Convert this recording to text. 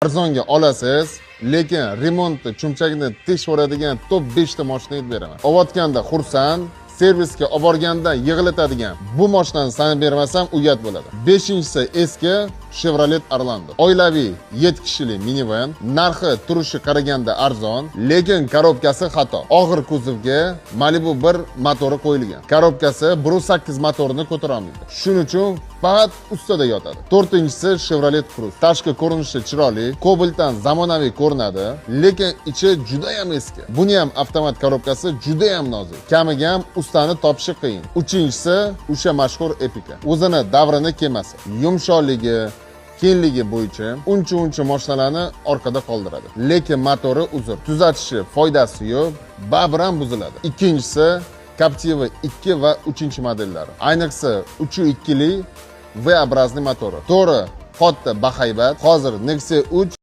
Arzonga olasiz, lekin remontni cho'nchagini teshib yuboradigan top 5 ta mashina aytib beraman. Olayotganda xursand, servisga olib borganda yig'latadigan bu mashinani sanab bermasam, uyat bo'ladi. Beshinchisi eski Chevrolet Orlando. Oilaviy 7 kishilik minivan, narxi turishi qaraganda arzon, lekin korobkasi xato. Og'ir kuzovga Malibu 1 motori qo'yilgan. Korobkasi 1.8 motorini ko'tara olmaydi. Shuning uchun faqat ustada yotadi. To'rtinchisi Chevrolet Cruze. Tashqi ko'rinishi chiroyli, Cobaltdan zamonaviy ko'rinadi, lekin ichi juda ham eski. Buni ham avtomat korobkasi juda ham nozik. Kamiga ham ustani topishi qiyin. Uchinchisi o'sha mashhur Epica. O'zini davrini kemasi. Yumshoqligi, kengligi bo'yicha uncha-uncha mashinalarni orqada qoldiradi. Lekin motori uzr. Tuzatishi foydasi yo'q, baribir ham buziladi. Ikkinchisi Captiva 2 va 3 modellari. Ayniqsa 3.2 lik V-образный motori. To'g'ri, katta, bahaybat. Hozir Nexia 3